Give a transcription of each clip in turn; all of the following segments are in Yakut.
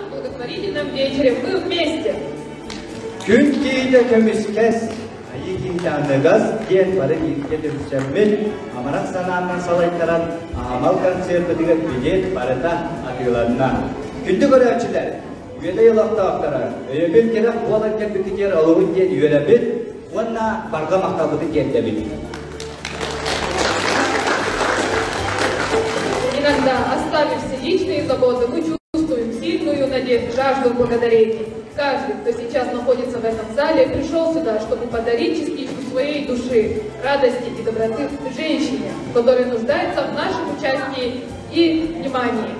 нашем благотворительном вечере «Мы вместе». Күн киһитэ көмүскэс, айыы киһитэ аныгас диэн бары бииргэ түмсэммит, амарах санаанан салайтаран аһымал концерпытыгар билиэт барыта атыыланна. Күндү көрөөччүлэр, Үөдэй олохтоохторо, өйөбүл тирэх буолан кэлбиккитигэр олуһун диэн үөрэбит уонна барҕа махталбытын тиэрдэбит. Иногда, оставив все личные заботы, мы чувствуем сильную надежду, жажду благодарения. Каждый, кто сейчас находится в этом зале, пришел сюда, чтобы подарить частичку своей души, радости и доброты женщине, которая нуждается в нашем участии и внимании.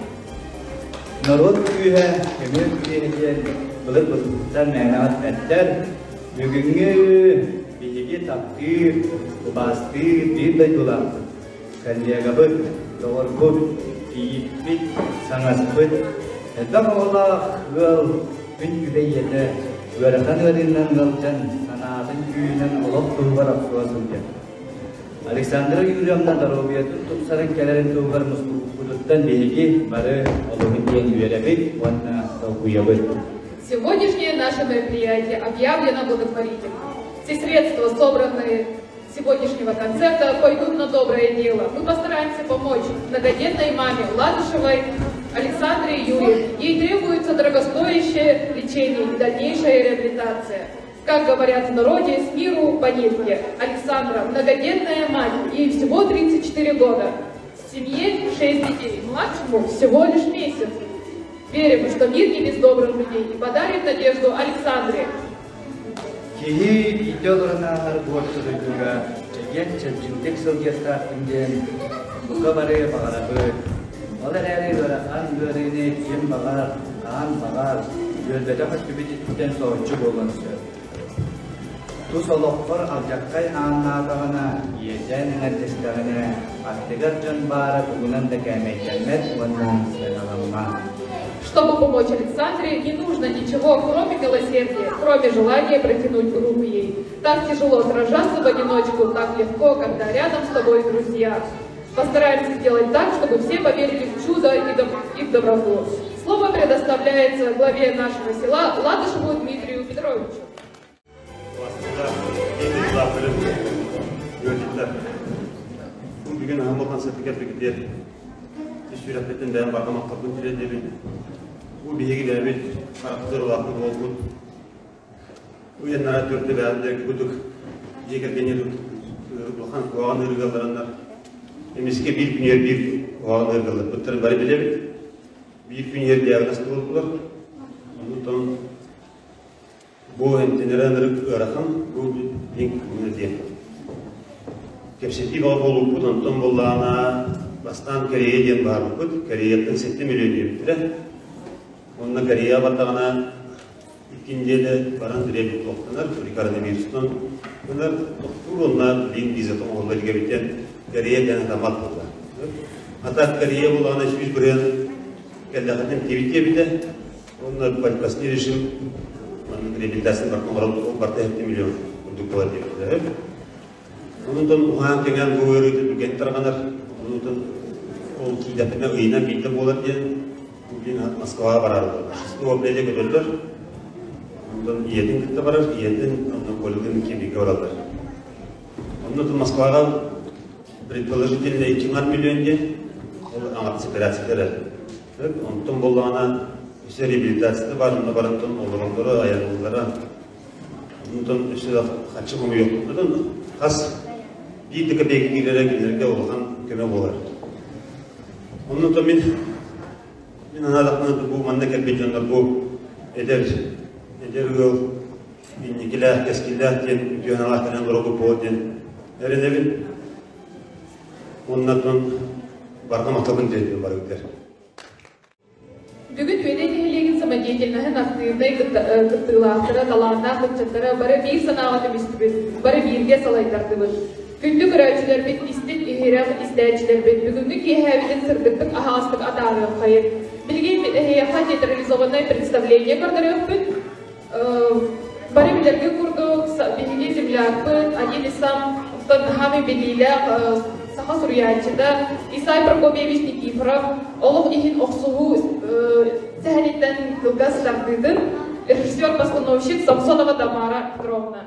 Норуот күүһэ, көмүөл күүһэ диэн былыр-былыргыттан мээнэҕэ эппэттэр. Бүгүҥҥү биһиги таптыыр, убаастыыр биир дойдулаахпыт, коллегабыт, доҕорбут, кийииппит, саҥаспыт, элбэх оҕолоох ыал күн күбэй ийэтэ ыарахан ыарыынан ыалдьан, санаатын күүһүнэн олох туһугар охсуһа сылдьар. Александра Юрьевна доруобуйатын тупсаран кэлэрин туһугар мустубуппутуттан биһиги бары олуһун диэн үөрэбит уонна долгуйабыт. Сегодняшнее наше мероприятие объявлено благотворительным. Все средства, собранные сегодняшнего концерта, пойдут на доброе дело. Мы постараемся помочь многодетной маме Ладышевой Александре Юрьевне. Ей требуется дорогостоящее лечение и дальнейшая реабилитация. Как говорят в народе, с миру по нитке. Александра – многодетная мать, ей всего 34 года. В семье 6 детей, младшему всего лишь месяц. Верим, что мир не без добрых людей и подарит надежду Александре. Киһи биирдэ олорон ааһар буорта дойдуга чэгиэн чэлгиндик сылдьыахтаахпын диэн бука бары баҕарабыт. Ол эрээри ыарахан ыарыыны ким баҕар, хаһан баҕар үөрбэтэх өттүбүтүттэн соһуччу буолуон сөп. Тус олоххор алдьархай ааннаатаҕына, иэдээн эҥэрдэстэҕинэ, аттыгар дьон баара тугунан да кээмэйдэммэт уонна сыаналаммат. Чтобы помочь Александре, не нужно ничего, кроме милосердия, кроме желания протянуть руку ей. Так тяжело сражаться в одиночку, так легко, когда рядом с тобой друзья. Постараемся сделать так, чтобы все поверили в чудо и, и в доброту. Слово предоставляется главе нашего села Ладышеву Дмитрию Петровичу. Бүгүн аһымал сэртикэр ис сүрэхпиттэн бэйэм барҕа махталбын тириэрдэбин. Бу биһиги бэйэбит харахтыыр улааппыт буолбут. Уйаннара төрдө бэйэм курдук дьиэ кэргэни улахан куһаҕан ыарыыларыннар эмискэ биир күнүгэр биир куһаҕан ыарыыларбыттарын бары билэбит. Биир күнүгэр диагноз туруордулар. Онтон Бу эмтэнэрэ ынырык ыарахан, бу диэн. Кэпсэтии бөҕө буолбуппут, онтон буоллаҕына бастаан Корея диэн баарбыппыт. Кореяттан 7 миллион диэбиттэрэ. Онно Корея бардаҕына икки нэдиэлэ баран реабилитологтанар, коронавирустан ылар, тохтуур уонна билин визата оҥоһуллар дигэбиттэн Корея диэн атаммат буолла. Ата Корея буоллаҕына 100% кэллэххитин тиэбит диэбитэ. Уонна байпасный режим маннык реабилитацияны барытын оҥорон барыта 7 миллион курдук буолар диэбиттэр. Онутан уһаан кэҥээн бу ыарыыта түргэн тарҕанар. Онутан ол киидэхпинэ ыйынан биирдэ буолар диэн билин Москваҕа барар буолар. Шестого апреля көтөллөр. Онтон ийэтин кытта барар, ийэтин онно Колятын киэбиккэ бараллар. Онно Москваҕа предположительно 2 миллион диэн ол аҥардас операциялара. Онтон буоллаҕына өссө реабилитацията баар, онно барантан олороллоро, айанныыллара. Онтон өссө да харчы хомуйуохпутун хас биир да копейка киирэрэ кинилэргэ улахан көмө буолар. Оннуттан мин мин анаадахпына бу манна кэлбит дьоннор бу эдэр эдэр ыал инникилээх, кэскиллээх диэн үтүө санаалаах кэлэн олорорго буол диэн эрэнэбин. Уонна барҕа махталбын тиэрдим барыгытыгар. Бүгүн Үөдэй нэһилиэгин самодеятельноһын актыыбынай кыттыылаахтара, талааннаах ыччаттара бары биир санааҕа түмүстүбүт, бары бииргэ салайтардыбыт. Күндү көрөөччүлэрбит, истин иһирэх истээччилэрбит бүгүҥҥү киэһээбитин сырдыктык аһаҕастык атаарыаххайын. Билигин эһиэхэ театрализованное представление көрдөрүөхпүт. Бары билэргэ курдук, биһиги землякпыт, один из самых наһаамай биллиилээх саха суруйааччыта Исай Прокопьевич Никифоров олох иһин охсуһуу сэһэниттэн кылгас тардыытын режиссер-постановщик Самсонова Тамара Петровна.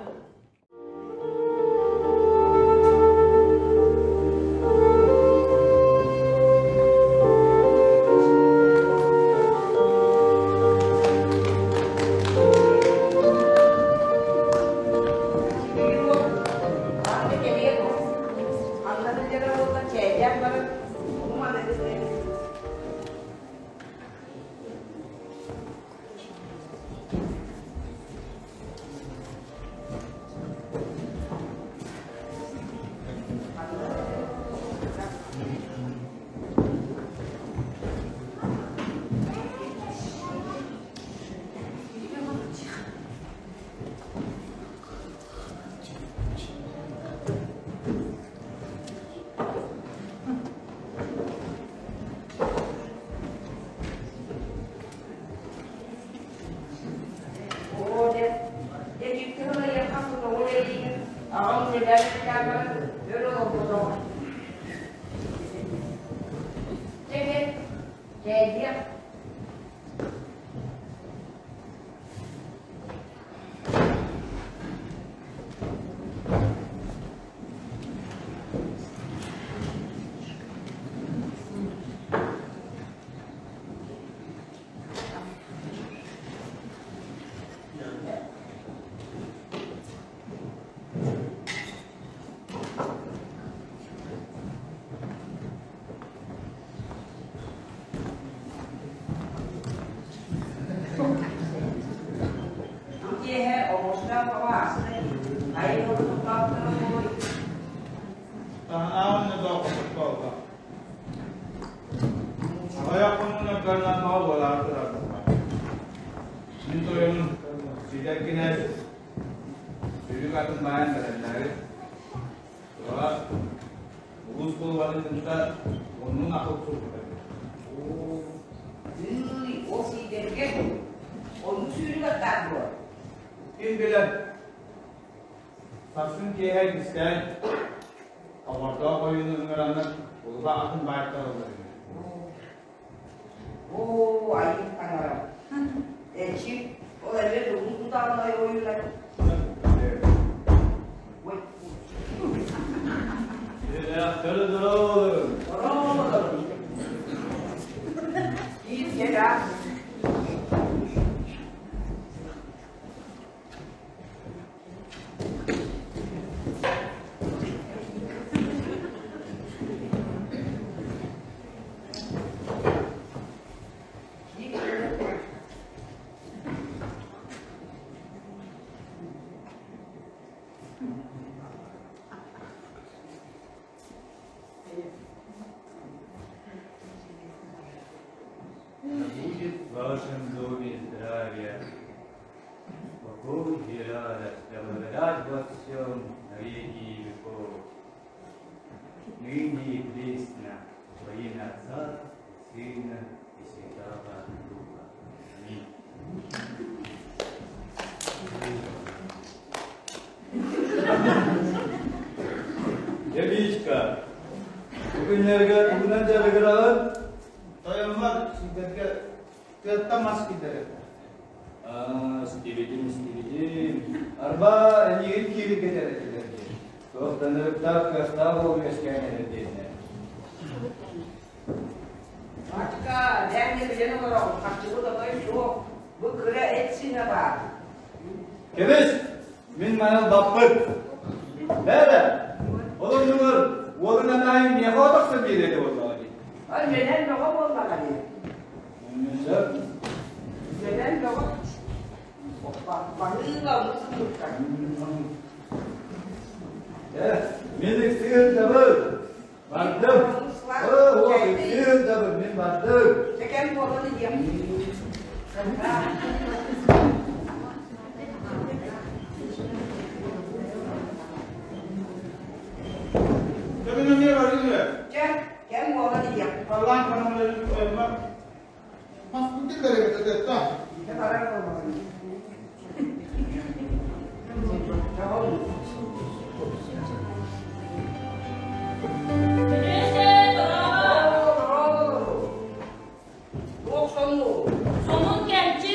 Сонун кэмчи.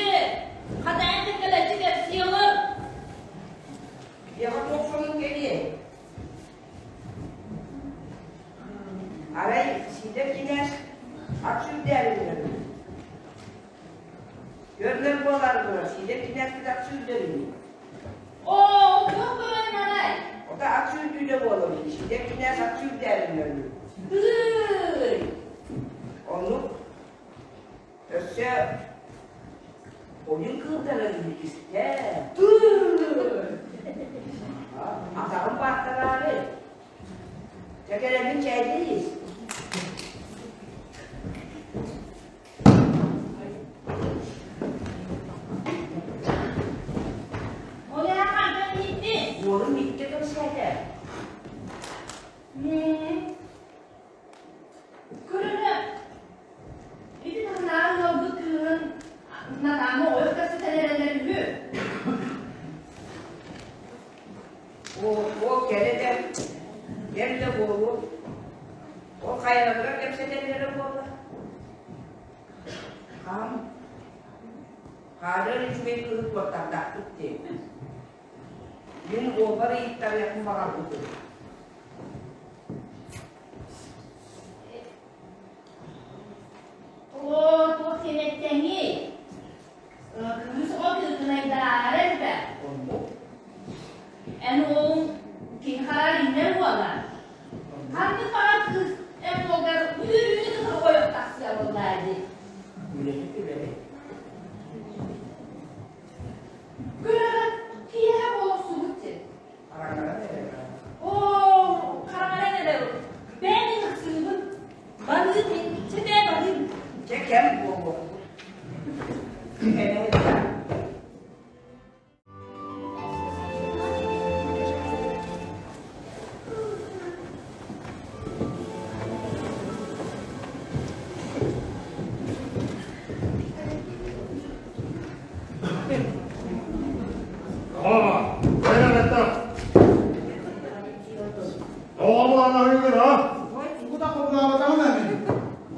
Көрүнэр буолаары турар, сиидэр кинээспит ат сүүрдэр үһү. Оо, туох көрөннөрөй? Ото ат сүүрдүүтэ буолар үһү, сиидэр кинээс ат сүүрдээриннэр үһү. Тыый! Оннук өссө ойун кыылдара үһү кистээ. Тыый! Атаҕым бааттараары. Чэ кэлэммин чээйдии ис. Ол эрэ хантан иһиттин? Уолум икки кэпсээтэ. Көрүнэ, ити таһынааҕы ыалбыт кыыһын Натааны ойох кэпсэтэн эрэллэр үһү. Ол кэрэ да, кэм да буолуо. Ол хайаларыгар кэпсэтэллэрэ буолла. Хаһан хаалар үчүгэй кыыһы куоттардаахпыт дии. Мин уолбар ыйыттарыахпын баҕарбытым. Оо, туох сиэнэттэҥий? Кыыс оҕо кыыкынайдаара элбэх. Оннук. Эн уолуҥ киһи хараар иҥнэр буолла. Ханнык баҕар кыыс эн уолгар үөрүүнү кытары ойох тахсыа буоллаа дии. Үлэһит үлэһит. Көрөрө киэһэ буолсубут дии. Хараҥаран эрэр. Оо, хараҥаран эрэр. Бэйэм ыксыыбын. Барыым мин, чэ бээ барыым. Чэ кэм буолуохпут. Кэлэ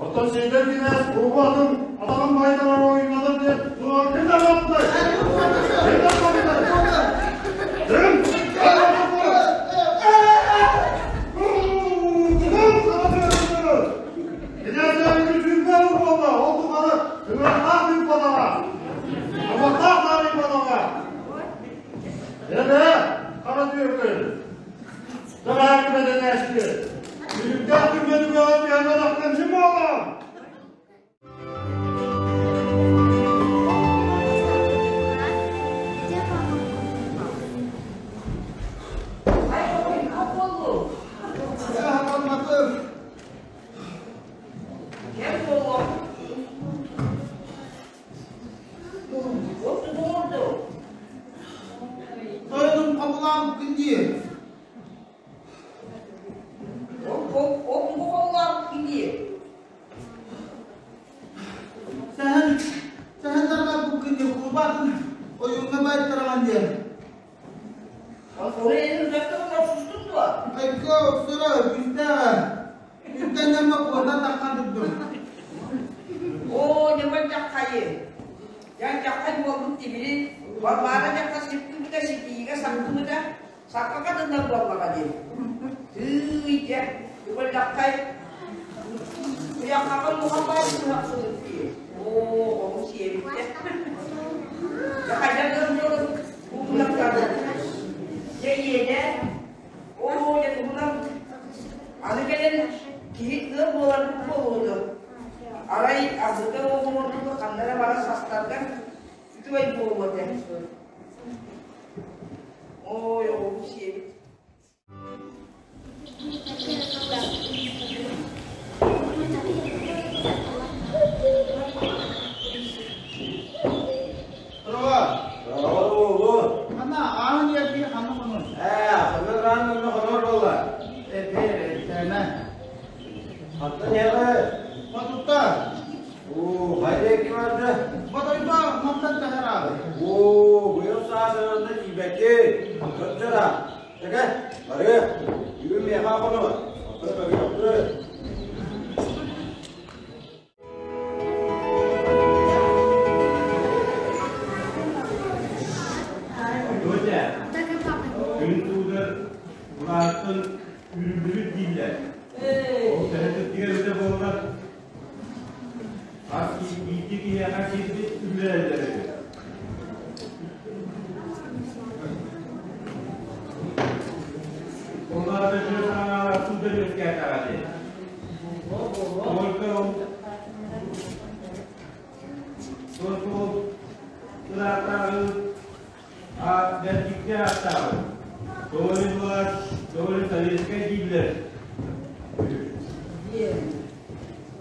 Оттон Сиидэр кинээс куруба атын атаҕын байтарар ойууннанар диэн туруор ким да баппытай? Ким да баппытай? Ким? Кинээсээбити сүүрбэ буолла, ол тухары ыҥырахтаах ыыппатаҕа, тобохтоох таарыйбатаҕа. Эбээ, хара түөкүн, Саҕаайы бэдэнээччи, Күлүктээх күммэт үгэҕэ түһэн ким буолла? Ай, ой, буоллу? Кэм буолуо. Ол тугу Тойонум хабылаабыккын дии. Ол ол тугу хабылаабыккын дии. Сэһэн сэһэн тарҕаппыккын дии кулубаатын ойууҥҥа баайтараҕын диэн. Ол эйин үгэттэн охсустун дуо? Айка охсоро күүстээҕэ. Үттэн ньамма куотан таххан турдум. Оо, ньыман дьаххайы. Дьан дьаххай буолбут тимири Варвара дьахха сиппибитэ, ситиигэ сахтыбыта, сахха тыннар буоллаҕа дии. Тыый дьэ, ньыман дьаххай Уйаххаҕын муха баай быһахсыбыт дии. Оо, ону сиэбиттэр. Дьэ хайдах гыннылар бу Дьэ иэнэ, оо, дьэ туһунан аны кэлэн киһи ыал буоларбыт буолуону. Арай аргыта уоҕуруордуга ханна эрэ баран састарган үчүгэй буолуо этэ. Ой, оҕобут сиэбит. Права. Браво, уолу! Ханна ааһын иэрдии ханна хонор? Ээ, ханна раан манна хонор буолла. Эпер, этэмэ. Хантан иһэҕэ? Батутта. Оо, хайда икки барда? Батойба мантан таһараабы. Оо, быйыл саас ырында тиийбэккин. Көттөр Тэгэ, барыа. Бүгүн миэхэ хонума. Оттон көрүөхпүт. Доча, күн туудар бурааттан үрүллүбүт дииллэр. Ол төһө түптүгэр өтө буоллар, хас иитти киһиэхэ син киирбит үлэлэрэ үһү. Олорго саҥалар суда үөскээтэҕэ дии. Только только ыраатааҕы а бэрдикте ааттааҕы. То ли власть, то ли советская дииллэр. Диэн.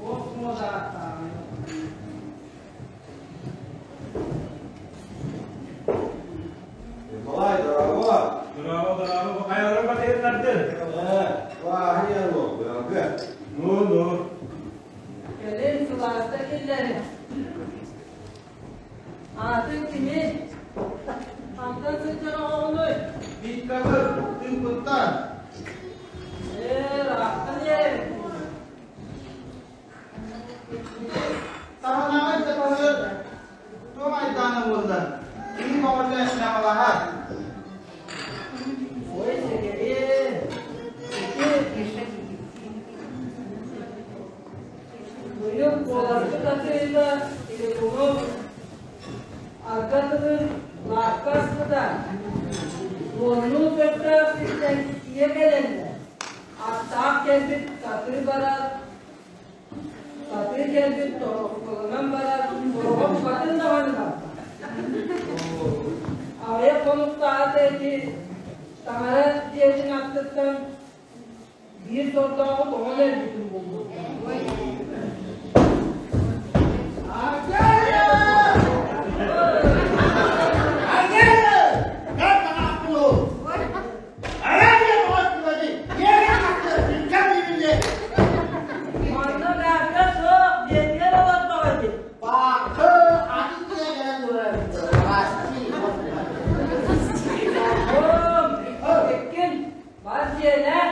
Ох, муодааттааҕы. Николай, дорого! Дорого, дорого, хайалары батыһыннардын? Ну, ну. Кэлин сылааста киллэрин. Аатын кимий? Хантан сылдьар оҕоҕунуй? Виккабыт тыыппыттан. Ээ, ыраахтан иһэр. Таһынаҕы дьатаһыыр туох айдаана буолла? Киһи көҕүлэ ньаҕалаһар. Ой, сэгэриэ. Ити быйыл куоларбыт атыыта телефону арга тылын лаакка аспыта. Уоннуу сөртөөх сиртэн тиийэ кэлэннэр, аттаах кэлбит сатыы барар, сатыы кэлбит тоһоҕолонон барар, сороҕор букатын даҕаны барбат. Аҕыйах хонуктааҕыта ити таҥара дьиэтин аттыттан биир сордооҕу тоҥон өлбүтүн булбуттар. Манна баакка суох, дьиэтигэр олордоҕо ити. Оҕом, иккин, бар дьиэлээ.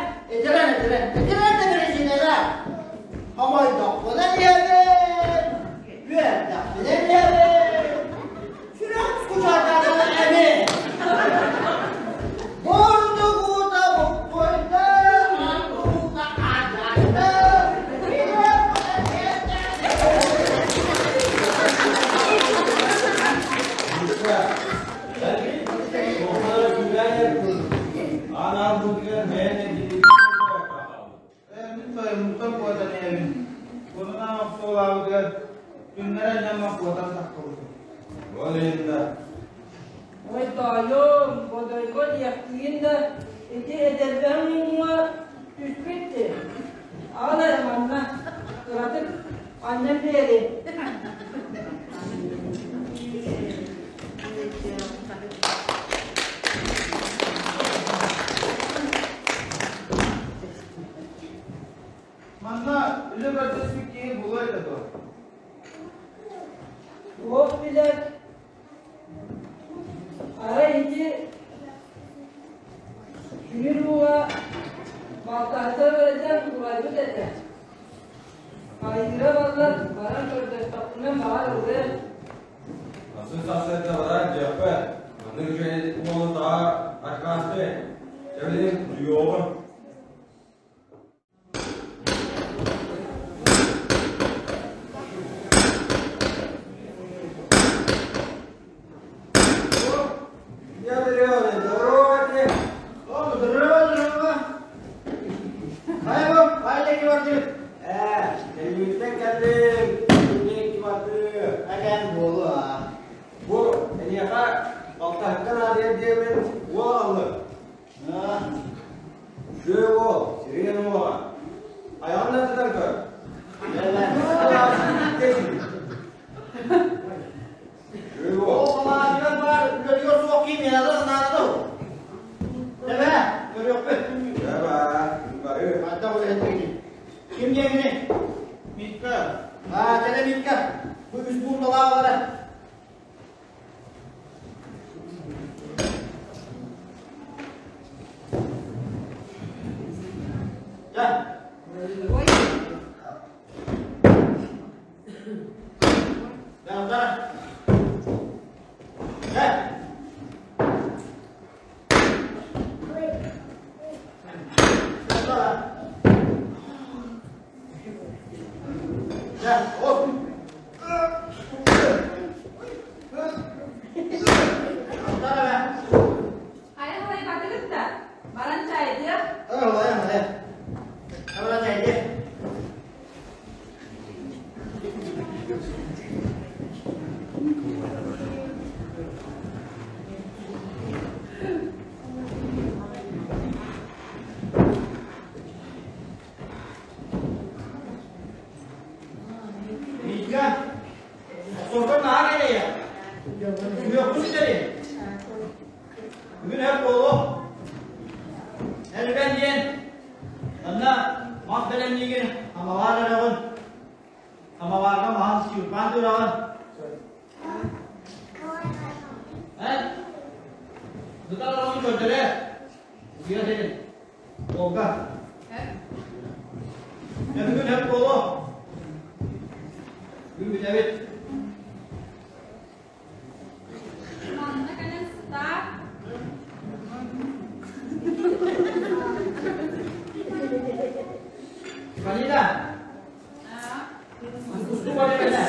Мин тойоммуттан куотан иһэбин. Куотан охсуолаабытыгар түннэрэ анньаммын куотан тахсыбытым. Ой, тоойуом, бодойго диэхтиигин да, ити эдэрбэһим муҥҥа түспүт дии. Аҕал эрэ манна, кыратык анньан биэриэм. Манна үлэ көрдөспүт киһи булуо этэ дуо? Туох билэр, арай ити тимир ууга балтаһыта үөрэтэн уурайбыт этэ. Хайыыра баллар баран көрдөстөхпүнэ баҕар ылыам. Атын сарсыарда баран дьиэхпэ, маннык үчүгэй уолу таҕа аккаастыай, кэбилин утуйуоҕун. О, здорово, здорово! Хайа, хайа кибардыбыт? Ээ, кэллим, кибардыы. Аган буолуо. Бу эйиэхэ балтаһыкка наадыйар диэммин уол аҕаллым. Үчүгэй уол, сириэн уоҕа. Айаҕын да тутан көр. Үчүгэй уол. Ол салаатыгар баар үлэтигэр суох киин миэхэ санаата дуу? Тэбэ, көрүөхпүт. Тэбэ, бары. Хайдах үлэһиттигин? Ким диэҥиний? Митка. Аа, кэлэ Митка. Бу үс буурталаах эрэ. Дьэ. Дьэ, Сүһүөхпүн ситэри. Бүгүн өр буолуо. Эн диэн манна мас бэлэмниигин самовар өрөҕүн. Самоварга маһын сүүрбаан тураҕын. Эн Сытар оҕону көрдөрө. Утуйа сирин. Волга. Дьэ бүгүн өр буолуо. Бүгүн бүтэбит. Манна кэлэн сытаар. Фанида. Кустуу барыам этэ.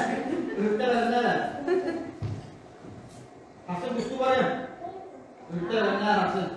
Ыһыктар эбэннээр. Ахсын кустуу барыам. Ыһыктар эбэннээр ахсын.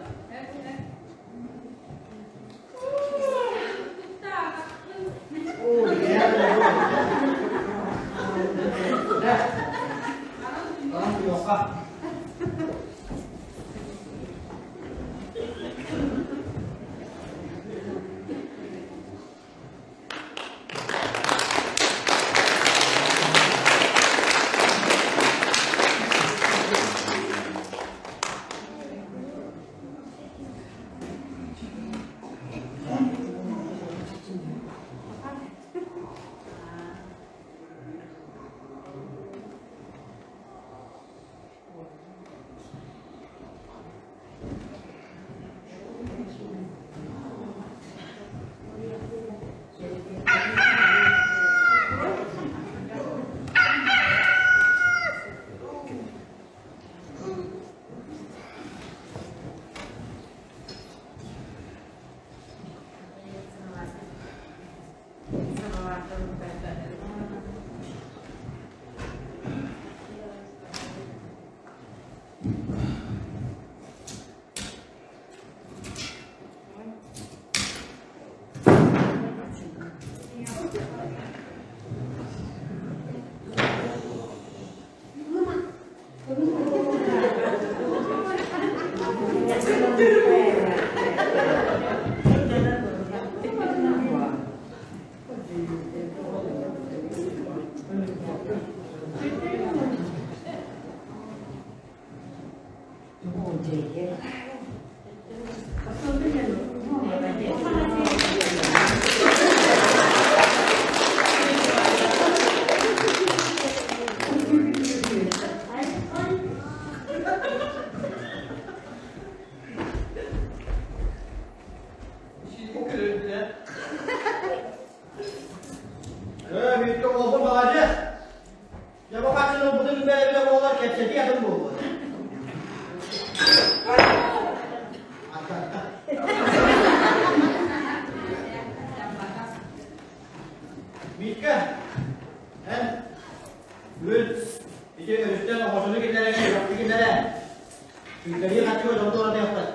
Ээ, олоху маладьыас. Дьэ, бу хаччыны ылбытын бэйэбитэ буоллар кэпсэтии атын буолуо. Митка, эн бүгүн ити өрүстэн оҕосуну киллэрэн, үрэхти киллэрэн, сүүйтэрии хаччыга дьон туоратыахпыт.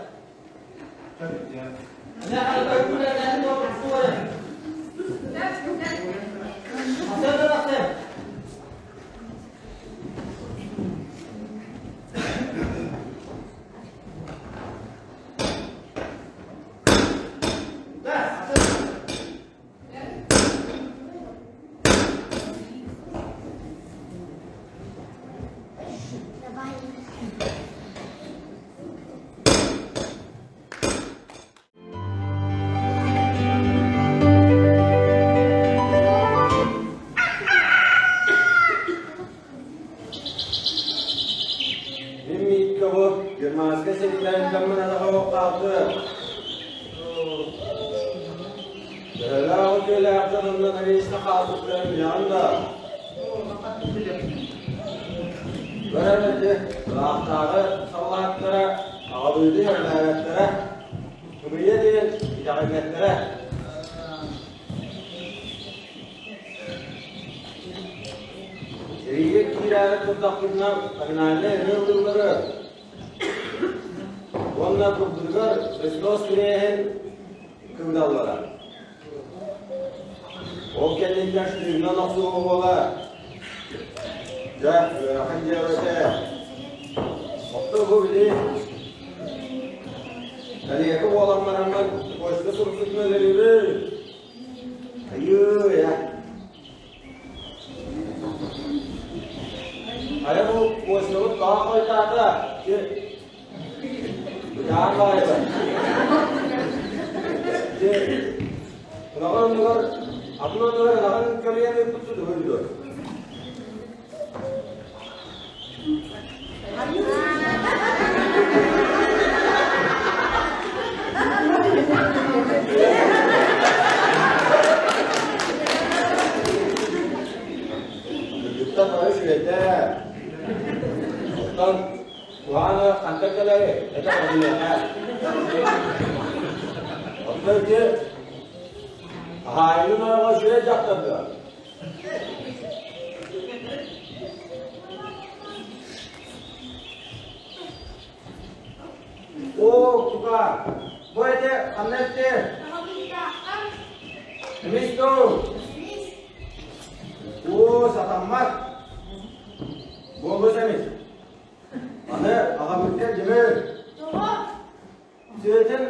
Мин Мииккэҕэ германскай сэриилэрин дьоммун анаҕа хаалты. Төһөлөөх үтүөлээх дьонунан рейсэ хаалбыттарын билэҕин да? Көрөн ити ыраахтааҕы саллааттара аҕалыыты сөбүлээбэттэрэ, сымыйа диэн итэҕэйбэттэрэ. Сэриигэ киирээри турдахпытына поминальнай ырыа ыллыыллары уонна курдугар Христос кириэһин кыҥналлара. Ол кэнниттэн штыгынан охсуһуу буола. Дьэ, ыарахан дьыала этэ. Охто бу били Калека буолан бараммын почта суруксутун өлөрүүбүн. Айыы, я. Хайа бу почта Дьонут тоҕо хойутаата? Бытаан баҕайы. Дьэ, ынаҕын оннугар, атын оннугар ынаҕын көлүйэн ыыппыт дуо дуо? Кыргыттар бары үчүгэйдэр. Оттон куһаҕан хантан кэлэри этэ одуйаха. Оттон ити хаһаайынын ойоҕо үчүгэй дьахтар дуо? Оо, тука, бу эти ханна эттэ? Эмис дуу? Оо, сатаммат. Буолбус эмис. Аны аҕабыкка дьимир. Сыатын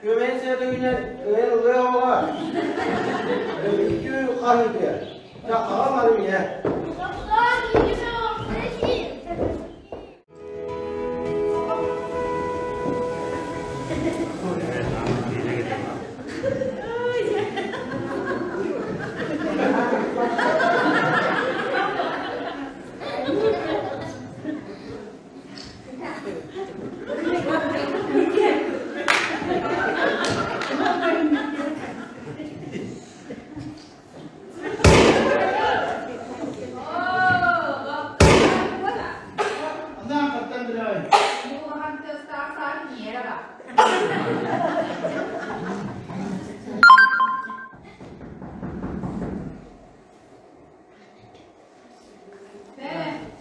күөмэйин сыата үүнэн кыайан ылыа оҕо. Өлүктүү хаһыытыа. Чэ, аҕам арыйа.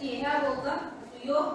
Киэһэ буолла, утуйуох.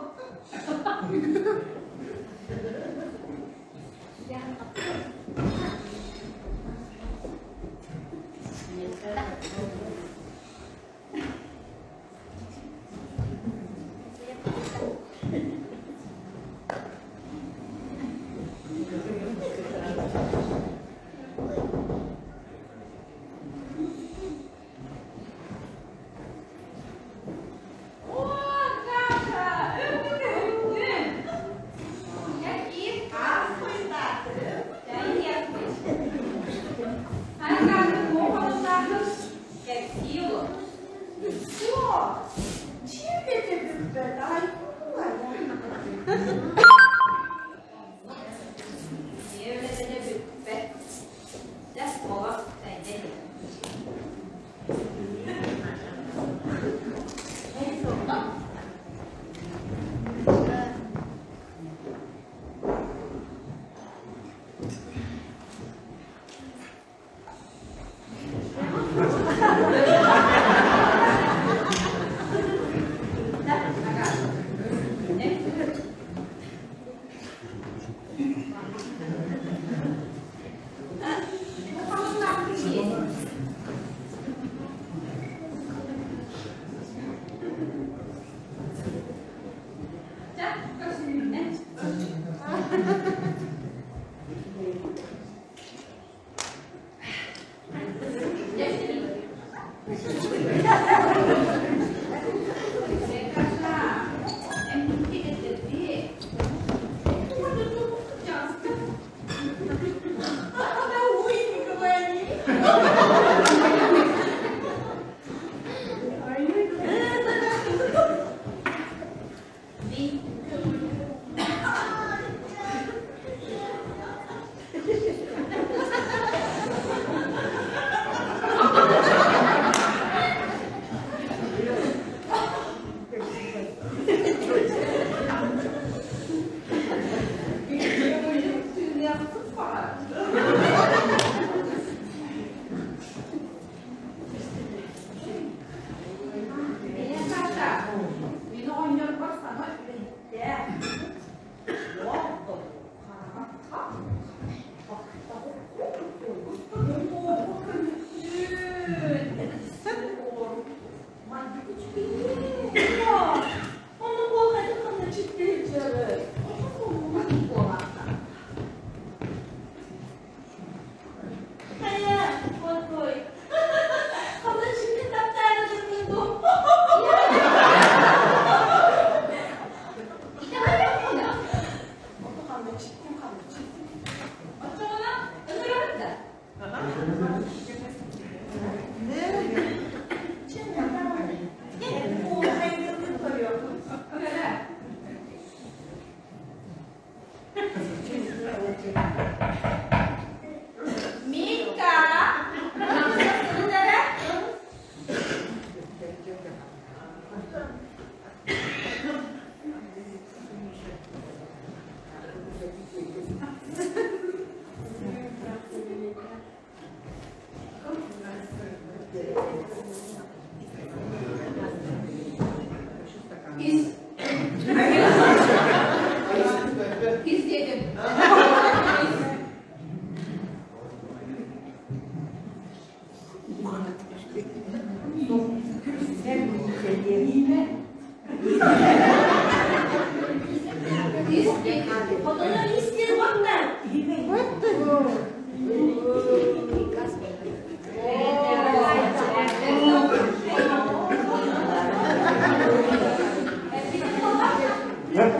Көрдүм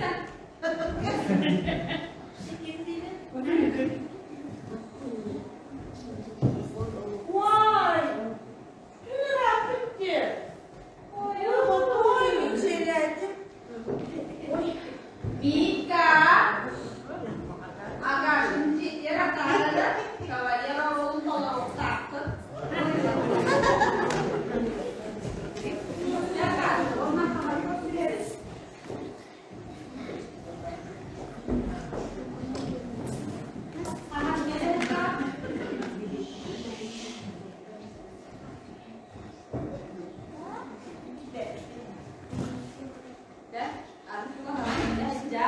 да. Уай! Ырааппыт дии. Ой, мичилээтим. Вика! Агашын дьиэтигэр атаарара, кавалер оҕолун толоруохтааххын. Уонна хамарга түһэбит. Хаһан кэлэн Вика!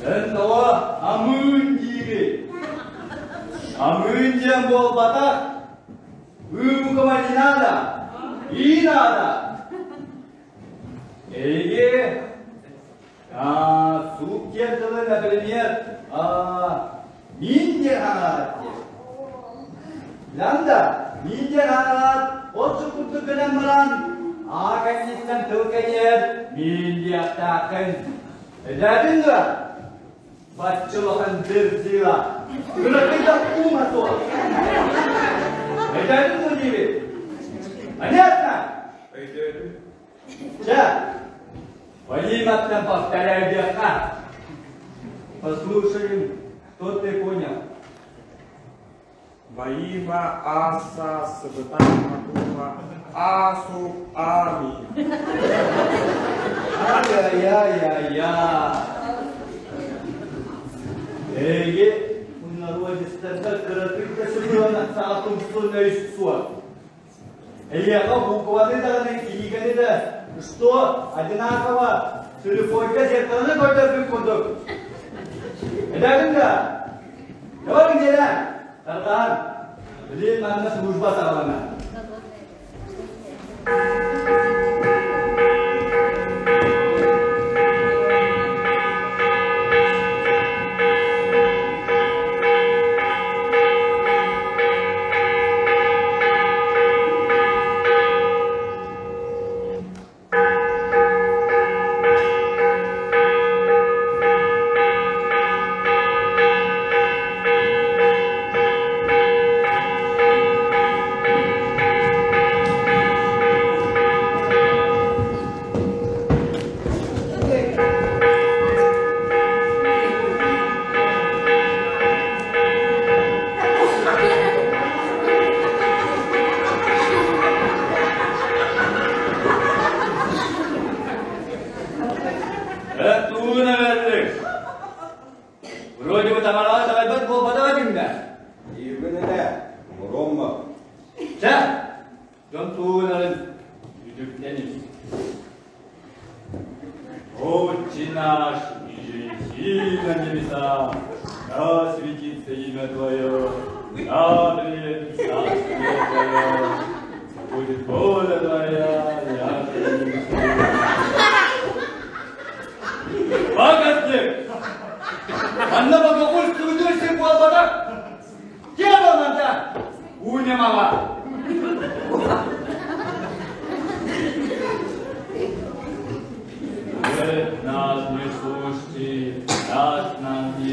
Эн тоҕо амыын диигин? Амыын диэн буолбатах. Ыы-букама не надо. И надо. Эйиги суп диэн тылы, например, мин диэн хаҥараат диэн. Ланда, мин диэн хаҥараат, от курдук гынан баран, аа кэнниттэн тыл кэниэр мин диэхтээххин. Эдээбин да, баччылахан дырдыыла, кыракый да уума суох. Эдээбин да диибит. Понятно? Өйдөөтүм. Чэ, Валиматтан повторяю диэххэ. Послушаем, что ты понял. Ваима аса сыбытан матума асу ами. Ай-яй-яй-яй. Эйги народистарга кыратык да сыбылана саатумсун өйсуа. Эйиэхэ букваны даҕаны киһигэни да что одинаково телефонга зеркаланы көрдөрбүт курдук. Эдэрин да? Давай дьиэлэ. Тарҕаан. Билин манна служба саҕалана. гынарын үтүктэн ис. Отче наш, иже еси на небесах, да светится имя Твое, да приедет царствие Твое, будет воля Твоя, яко на небесах. Пакостник! Манна богохульствуй сир буолбатах! Киэ буолланта? Уу ньамаҕа! Вы нас не слушайте, даст нам не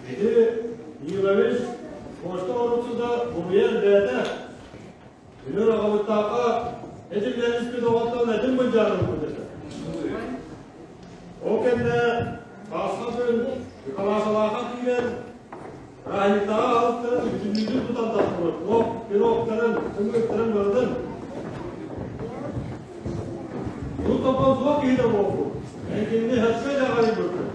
Ити Нилович почта оруцуда буруйа элбээтэ. Үнүр аҕабыттаахха этиллэн испит оҕоттон этин былдьаан ылбыт этэ. Ол кэннэ Пасха күн Николасалаахха киирэн Раһиттаҕа аһылыктарын бүтүннүүтүн тутан тахсыбыт лоп пироктарын, сымыыттарын барытын. Бу топон суох киһитэ буолбут. Эн кинини өссө итэҕэйбиккин.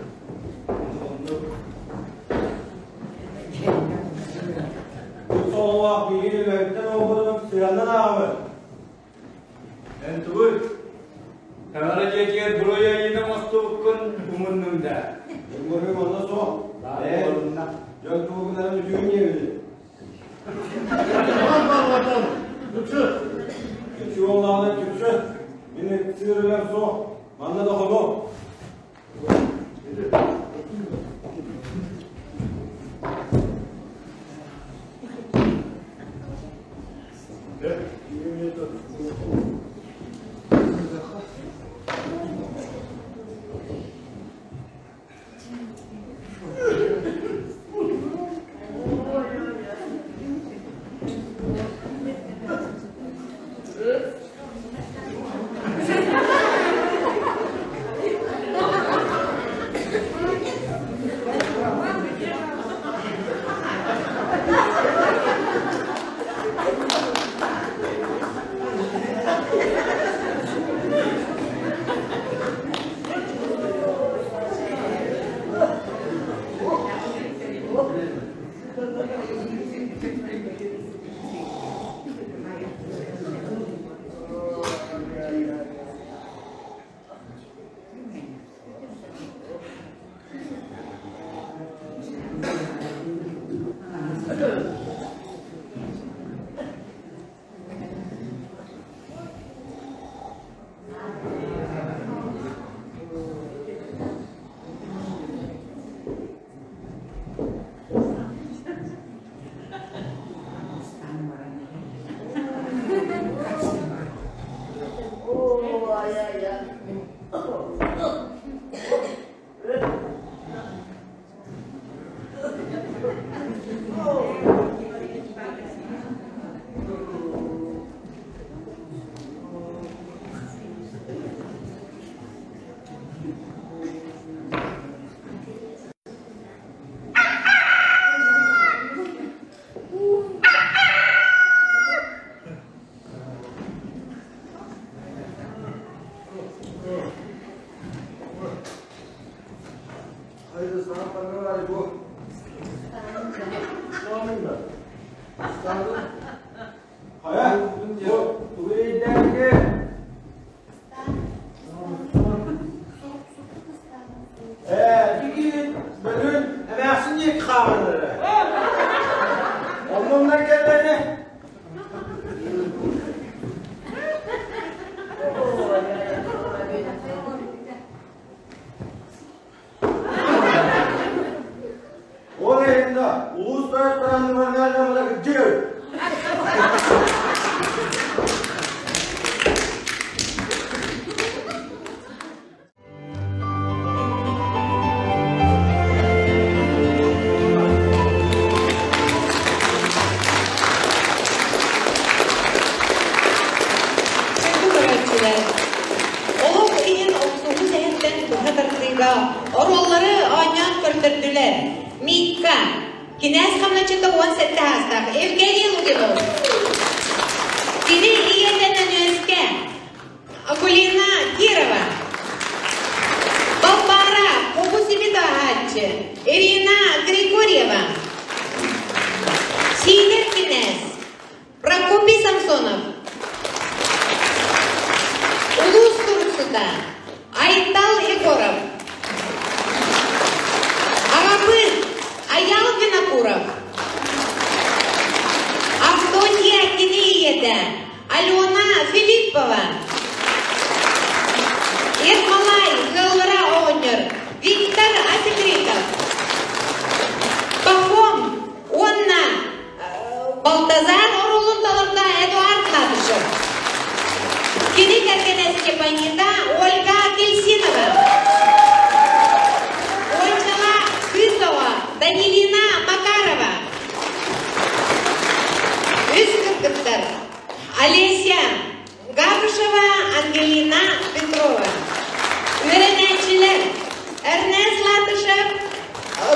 Бу соҕолоох биһиги үлэһиттэн оҕобутун сыһыаннан ааҕабыт. Эн тугуй? Таҥара дьиэтигэр буруй айыыны оҥостубуккун умуннуҥ да? Буруй онно суох. Дьон тугу гынарын үтүгүн диэбит. Түксү! Түксү буоллаҕына түксү. Мин ыксыыр үлэм суох. Манна да хонуо. Ол иһин да улуус тойотторун кырдьык. Күндү көрөөччүлэр, олох иһин охсуһуу сэһэнтэн быһа тардыыга оруоллары оонньоон көрдөрдүлэр. Микка, кинээс хамначчыта 17 саастаах Евгений Лугинов. Кини ийэтэ Нөнүөскэ. толордо Айтал Егоров. Аҕабыт Айал Винокуров. Авдотья кини ийэтэ Алена Филиппова. Ермолай ыаллара оҕонньор Виктор Асекритов. Пахом уонна Балтазар оруолун толордо Эдуард Латышев. Кини кэргэнэ Степанида Ольга Кельсинова. Уончала Кысова Данилина Макарова. Үс кыргыттар Олеся Габышева, Ангелина Петрова. Үөрэнээччилэр Эрнест Латышев,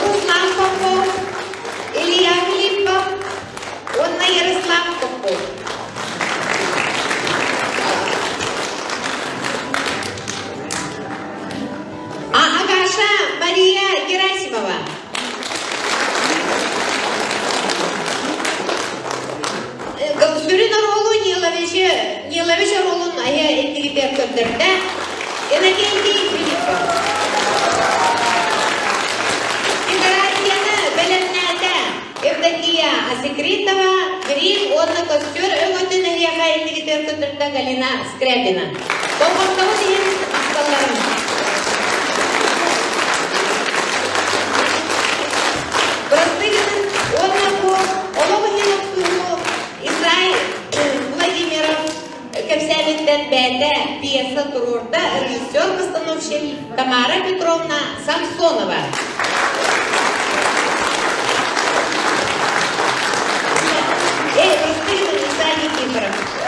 Руслан Попов, Илья Филиппов уонна Ярослав Попов. А Агаша Мария Герасимова. Сүрүн оруолу Ниловичи, Нилович оруолун айа иннигитер көрдөрдө Иннокентий Филиппов. Декорацияны бэлэмнээтэ Евдокия Асекритова, грим уонна костюр өҥөтүн эһиэхэ иннигитер көрдөрдө Галина Скрябина. Болҕомтоҕут иһин махталларым. Бырастыгынан уонна бу олох иһин охсуһуу Исай Владимиров кэпсээниттэн бэйэтэ пьеса туруорда режиссер-постановщик Тамара Петровна Самсонова. Эй, Исай Никифоров.